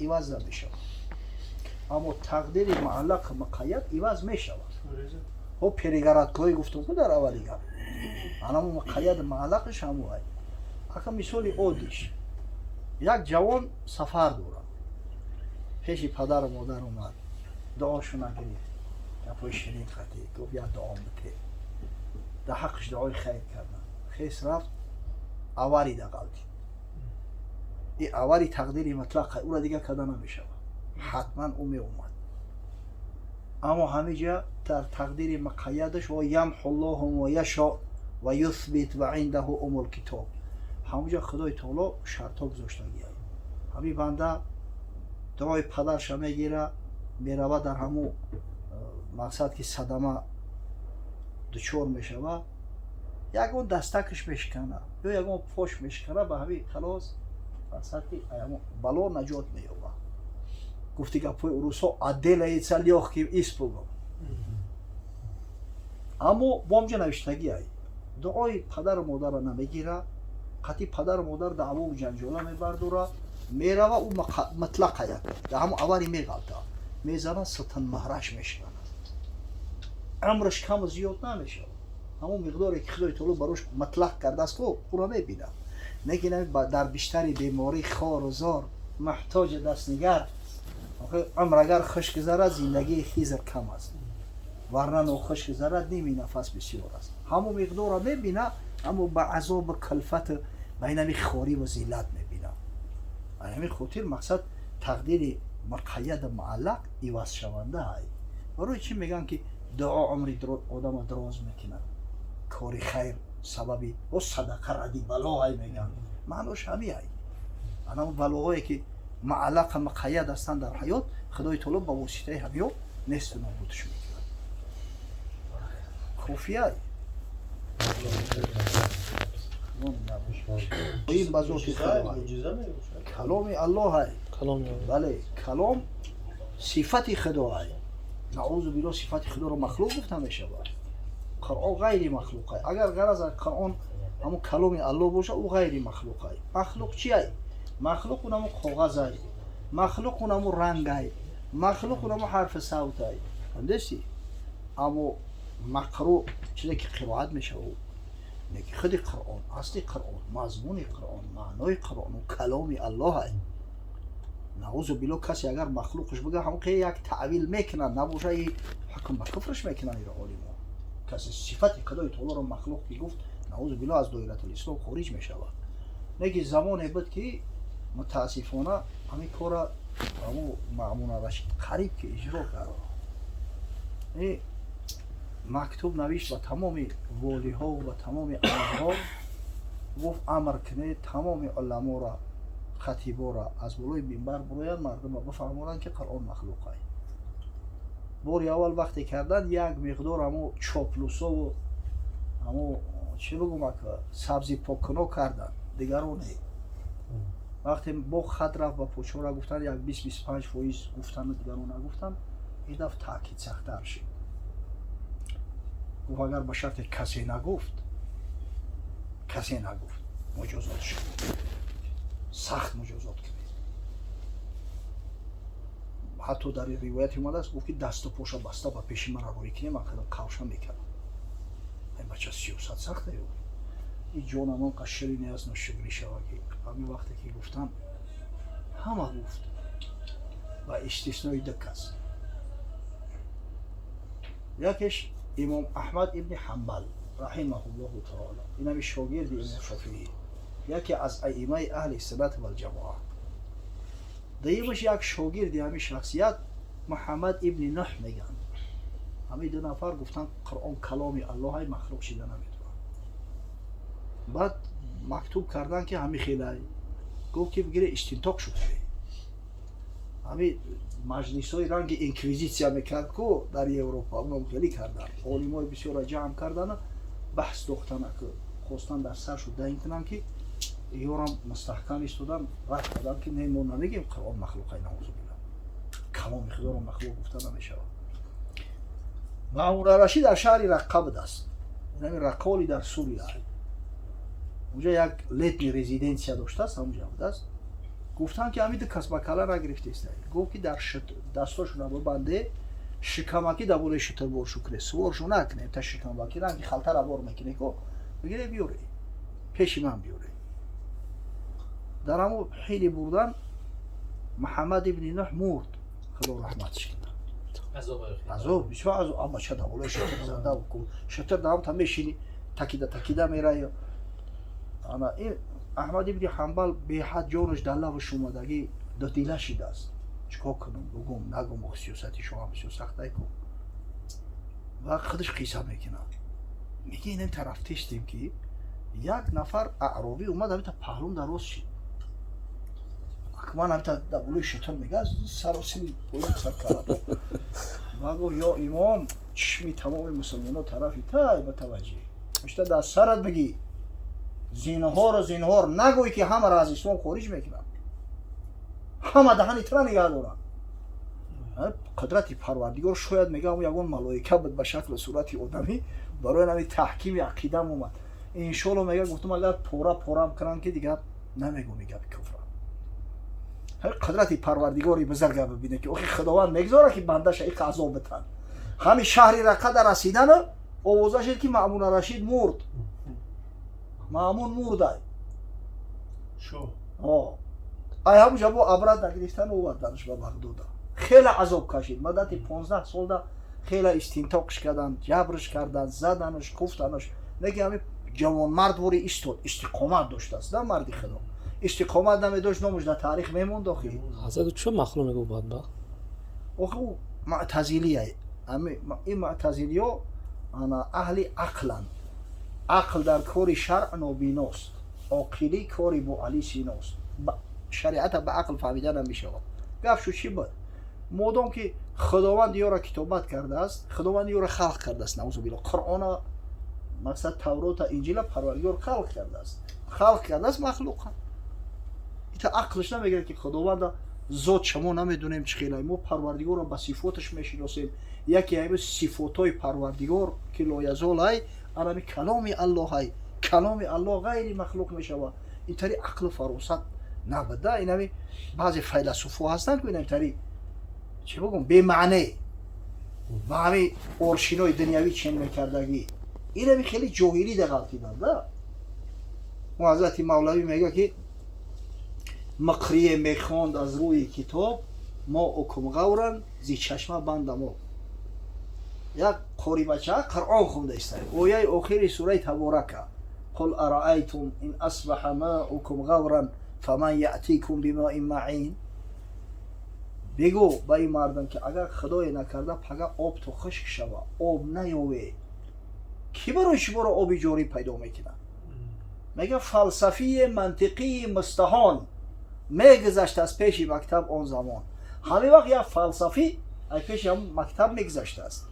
иваз намешавад, аммо тақдири муаллақ муқайяд иваз мешавад. Ҳо, перегородкаҳое гуфтам ку дар аввали гап, анамо муқайяд муаллақаш ҳамоай. Ака, мисоли оддиш: як ҷавон сафар дорад, пеши падару модар омад, дуошона гирифт, гапҳои ширин қатӣ гуфт: «Як дуом бите». Дар ҳаққиш дуои хайр кардан, хес рафт, аварида ғалтид. И авари тақдири мутлақ, ура дигар карда намешавад, ҳатман ӯ меомад. Аммо ҳамиҷа дар тақдири муқайядаш ва ямҳу ллоҳу ма яшо ва юthбит ва индаҳу умул китоб, ҳамуҷа Худои таоло шартҳо гузоштагиай. Ҳамин банда дуои падарша мегира, мерава, дар ҳамун мақсад ки садама дучор мешава, ягон дастакаш мешикана ё ягон пош мешикана, ба ҳамин халос, мақсад ки ҳамон бало наҷот меёбад. Гуфти гапҳои урусҳо, отделается лёгким испугом. Аммо бомҷа навиштагиай: дуои падару модарро намегира, қатъи падару модар даъвову ҷанҷола мебардора, мерава, ӯ мутлақая дар ҳамон авари меғалта, мезана, сутунмуҳраш мешиканад, амраш каму зиёд намешавад, ҳамон миқдоре ки Худои таоло барош мутлақ кардааст, ӯро мебинад. Лекин дар биштари беморӣ хору зор, муҳтоҷи дастнигар, умр агар хуш гузарад, зиндагии Хизр кам аст, варна нохуш гузарад, ними нафас бисёр аст. Ҳамон миқдорро мебина, аммо ба азобу кулфату ба инами хориву зиллат мебина. Ҳамин хотир, мақсад, тақдири муқайяду муаллақ ивазшаванда ай. Барои чӣ мегӯянд, ки дуо умри одама дроз мекунад, кори хайр сабаби о садақа ради бало ай мегӯянд, маънош ҳами ай. Анамо балоҳое ки муаллақа муқайяд ҳастанд дар ҳаёт, Худои таоло ба воситаи ҳамиё несту нобудш мекунад. Кофиай. Ин ба зоти Худо каломи Аллоҳ ай. Бале, калом сифати Худо ай. Наузу билло, сифати Худоро махлуқ гуфта мешавад? Қуръон ғайри махлуқ ай. Агар ғараз Қуръон ҳамун каломи Аллоҳ боша, ӯ ғайри махлуқ ай. Махлуқ чи ай? Махлуқ он ҳамун коғаз ай, махлуқ он ҳамун ранг ай, махлуқ он ҳамун ҳарфи савт ай, фаҳмидасти? Аммо мақрӯ, чизе ки қироат мешава, лекин худи Қуръон, асли Қуръон, мазмуни Қуръон, маънои Қуръон каломи Аллоҳ ай. Наузу билло, касе агар махлуқш бига, ҳамон як таъвил мекунад, набоша и ҳукм ба куфрш мекунанд иро олимо. Касе сифати Худои таолоро махлуқ ки гуфт, наузу билло, аз доиратулислом хориҷ мешавад. Лекин замоне буд, ки мутаассифона ҳамин кора ҳамун Маъмун Рашид қариб ки иҷро кард. Мактуб навишт ба тамоми волиҳо, ба тамоми амирҳо, гуфт: «Амр кунед тамоми уламоро, хатиборо аз болои минбар буроянд, мардумро бифаҳмонанд, ки Қуръон махлуқ ай». Бори аввал вақте карданд, як миқдор ҳамо чоплусову ҳамо чӣ бигум, сабзи поккуно карданд, дигаро не. Вақте бо хат рафт ба почора, гуфтанд, як 20-25% гуфтану дигаро нагуфтанд. Ин дафъ таъкид сахттар шуд. Гуфт: «Агар ба шарте касе нагуфт, касе нагуфт, муҷозот шуд, сахт муҷозот кунед». Ҳатто дар ривояте омадааст, гуфт, ки дасту поша баста ба пеши мара рӯй кунем, ман қавша мекардам. Ин бача сиёсат сахта. И ҷонам он қадр ширине аст, ношукрӣ шава, ки ҳамин вақте ки гуфтам, ҳама гуфт, ба истиснои ду кас. Якеш имом Аҳмад ибни Ҳамбал раҳимаҳуллоҳу таоло, инами шогирди имом Шофиӣ, яке аз аимаи аҳли суннат валҷамоа. Дуюмаш як шогирди ҳамин шахсият, Муҳаммад ибни Нуҳ мегӯянд. Ҳамин ду нафар гуфтанд: «Қуръон каломи Аллоҳай, махлуқ шида наметавонад». Баъд мактуб кардан, ки ҳамин хелай гуфт, ки бигире, истинтоқ шуд. Ҳамин маҷлисҳои ранги инквизитсия мекард ку дар Европа, оном хеле карданд, олимои бисёрро ҷамъ кардана, баҳс дохтана, ки хостан дар саршу даин кунанд, ки ёрам мустаҳкам истодан, рад карданд, ки не, мо намегем Қуръон махлуқай, наузубилла, каломи Худоро махлуқ гуфта намешавад. Маъмун Рашид дар шаҳри Раққа будааст, инами Раққоли дар Сурия, унҷа як летний резиденция доштааст, ҳамунҷа будааст. Гуфтанд ки ҳамин ду кас ба кала нагирифтеста. Гуфт ки дар дастошона бибанде, шикамакӣ дар болои шутур боршу куне, суворшу накунем, та шикамакӣ ранги халтара бор мекуне ко бигире биёре, пеши ман биёре. Дар ҳамо ҳили бурдан Муҳаммад ибни Нуҳ мурд, худо раҳматш кунад. Азоб бисёр азоб, амма ча дар болои шутур зада шутур дар та мешини такида такида мерая. Ана ин Аҳмад ибни Ҳанбал беҳад ҷонаш дар лавш омадагӣ додила шидааст. Чикор кунам, бугум нагум, сиёсати шоҳам бисёр сахтай ку. Ва худаш қисса мекунад. Меги инам тараф тештем ки як нафар аъробӣ омад, ҳамита паҳлум дароз шид. Акман ҳамита дар болои шутур мега саросими поён сар кард. Ва гуфт: ё имом, чишми тамоми мусулмонҳо тарафи тай ба таваҷҷӯҳ. Ишта дар сарат бигӣ, зинҳору зинҳор нагӯй ки ҳамаро аз ислом хориҷ мекунанд, ҳама даҳани тра нигаҳ доранд. Қудрати Парвардигор шояд мегӯям ягон малоика буд ба шаклу сурати одамӣ, барои ҳамин таҳкими ақидам омад. Иншоалло мега гуфтам агар пора порам кунанд ки дигар намегӯм гапи куфра. Қудрати Парвардигори бузурга бибине ки охи Худованд мегузорад ки бандаша иқа азоб битан. Ҳамин шаҳри Рақада расидану овоза шид ки Маъмун Рашид мурд. Маъмун мурдай. Ай ҳамуҷа бо абрат нагирифтан оварданаш ба Бағдода. Хеле азоб кашид. Муддати 15 солда хеле истинтоқш карданд, ҷабрш карданд, заданаш, куфтанаш. Неки ҳамин ҷавонмард вори истод, истиқомат доштааст, да марди Худо. Истиқомат намедошт, номаш дар таърих мемонд охи. Ҳазрат чо махлум мегӯ бадбахт? Охи ӯ муътазилия. Ин муътазилиё ана аҳли ақланд. Ақл дар кори шаръ нобиност, оқилӣ кори бо Али Синост. Шариата ба ақл фаҳмида намешавад. Гап шу чӣ буд? Модом ки Худованд ёро китобат кардааст, Худованд ёро халқ кардааст, наузу биллоҳ. Қуръона, мақсад Таврота, Инҷила Парвардигор халқ кардааст. Халқ кардааст махлуқа. Ита ақлш намегирад ки Худованда зот шамо намедонем чӣ хелай. Мо Парвардигорро ба сифоташ мешиносем. Яке ҳамин сифотҳои Парвардигор ки лоязолай, анами каломи Аллоҳай. Каломи Аллоҳ ғайри махлуқ мешавад. Ин тари ақлу фаросат набуда. Инами баъзе файласуфҳо ҳастанд ки инами тари чӣ бигӯм бемаъне ва ҳамин оршинои дунявӣ чен мекардагӣ. Инами хеле ҷоҳилӣ дағалтиданд. Мо ҳазрати Мавлавӣ мегӯяд ки миқрие мехонд аз рӯи китоб, мо укум ғавран зи чашма бандам об. Як қорибача Қуръон хонда истад. Ояи охири сураи Таборака: қул араайтум ин асбаҳа маукум ғавран фаман яътикум бимоин маъин. Бигӯ ба ин мардам ки агар Худое накарда пага об то хушк шава, об наёве, кӣ барои шуморо оби ҷорӣ пайдо мекунад? Мега фалсафии мантиқии мустаҳон мегузашт аз пеши мактаб он замон. Ҳамин вақт як фалсафӣ аз пеши ҳамон мактаб мегузаштааст.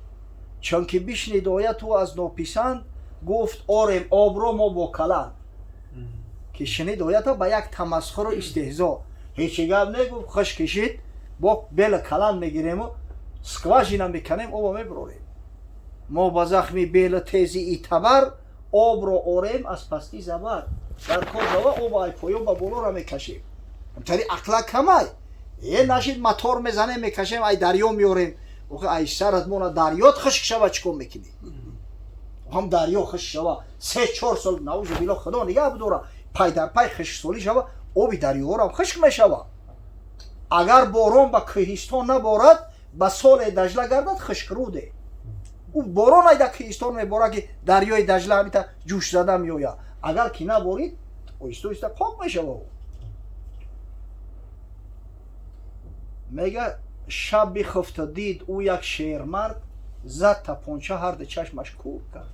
Чунки бишнид ояту аз нописанд, гуфт орем обро мо бо каланд. Ки шунид оята ба як тамасхуру истеҳзо, ҳечи гап негуфт, хуш кишид, бо бела каланд мегирему скважина меканем, оба мебурорем. Мо ба захми бела тези итабар обро орем аз пасти забар. Дар кор шава об ай поён ба болоро мекашем. Тари ақла камай. Е нашид мотор мезанем, мекашем, ай дарё меорем. Охи ай сарат мона дарёт хушк шава чикор мекунӣ? Ҳам дарё хушк шава 3-4 сол наузу биллоҳ Худо нигаҳ бидора, пай дар пай хушксолӣ шава, оби дарёҳоам хушк мешава. Агар борон ба кӯҳистон наборад, ба соле Дажла гардад хушкруде. Ӯ борон ай дар кӯҳистон меборад ки дарёи Дажла ҳамита ҷӯш зада меояд. Агар ки наборид, оҳиста оҳиста пок мешава. Мега шаб бихуфта дид ӯ як шермард, зад тапонча ҳарду чашмаш кур кард.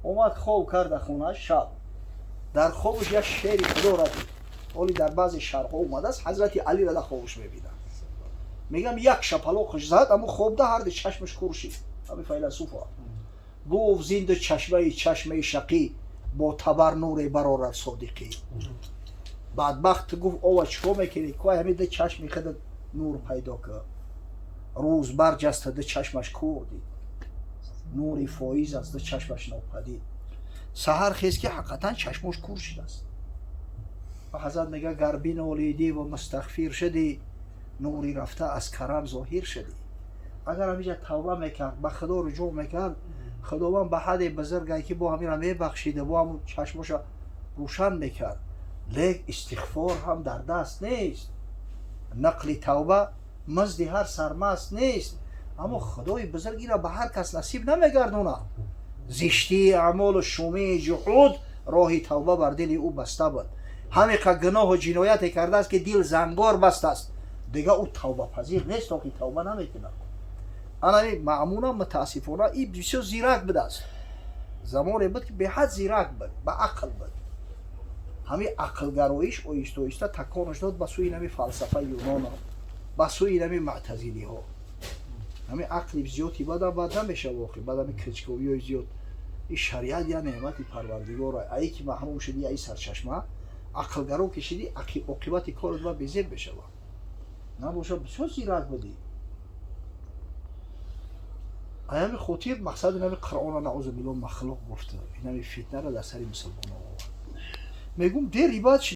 Омад хоб карда хонаш шаб. Дар хобаш як шери Худоро дид. Ҳоли дар баъзе шарҳҳо омадааст, ҳазрати Алиро дар хобаш мебинад. Мегам як шапалоқаш зад, аммо хобда ҳарду чашмаш кур шид. Ҳамин файласуфа гуфт зинду чашмаи чашмаи шақӣ бо табар нуре барорад содиқӣ. Бадбахт гуфт ова чикор мекунӣ? Кӯ ҳамин ду чашми худат нур пайдо кар. Рӯз барҷаста ду чашмаш кур дид. Нури фоиз аз ду чашмаш нопадид. Саҳар хез ки ҳақиқатан чашмош кур шудааст. Ва ҳазрат мега: гар бинолидӣ ва мустағфир шудӣ, нури рафта аз карам зоҳир шудӣ. Агар ҳамиҷа тавба мекард, ба Худо руҷӯъ мекард, Худованд ба ҳадде бузургае, ки бо ҳамира мебахшида, бо ҳамун чашмоша рӯшан мекард. Лек истиғфор ҳам дар даст нест, нақли тавба мазди ҳар сармаст нест. Аммо Худои бузург ира ба ҳар кас насиб намегардонад. Зиштии аъмолу шумии ҷуҳуд роҳи тавба бар дили ӯ баста буд. Ҳамиқа гуноҳу ҷинояте кардааст, ки дил зангор бастааст, дига ӯ тавбапазир нест, то ки тавба намекунад. Анами Маъмунам, мутаассифона, и бисёр зирак будааст. Замоне буд, ки беҳад зирак буд, ба ақл буд. Ҳамин ақлгароиш оҳиста оҳиста таконаш дод ба сӯи нами фалсафаи юнона, ба сӯи нами мӯътазилиҳо. Ҳамин ақли зиёди бадам бад намешава охи, бад ҳамин кунҷковиҳои зиёд. И шариат я неъмати Парвардигора, ае ки маҳрум шуди аи сарчашма, ақлгаро ки шуди, оқибати корот ба безеб мешава. Набоша, бисёр зирак будӣ. Аями хотир мақсади нами Қуръона, наузу билло, махлуқ гуфта, инами фитнара дар сари мусулмонон овард. Мегум, дери баъд.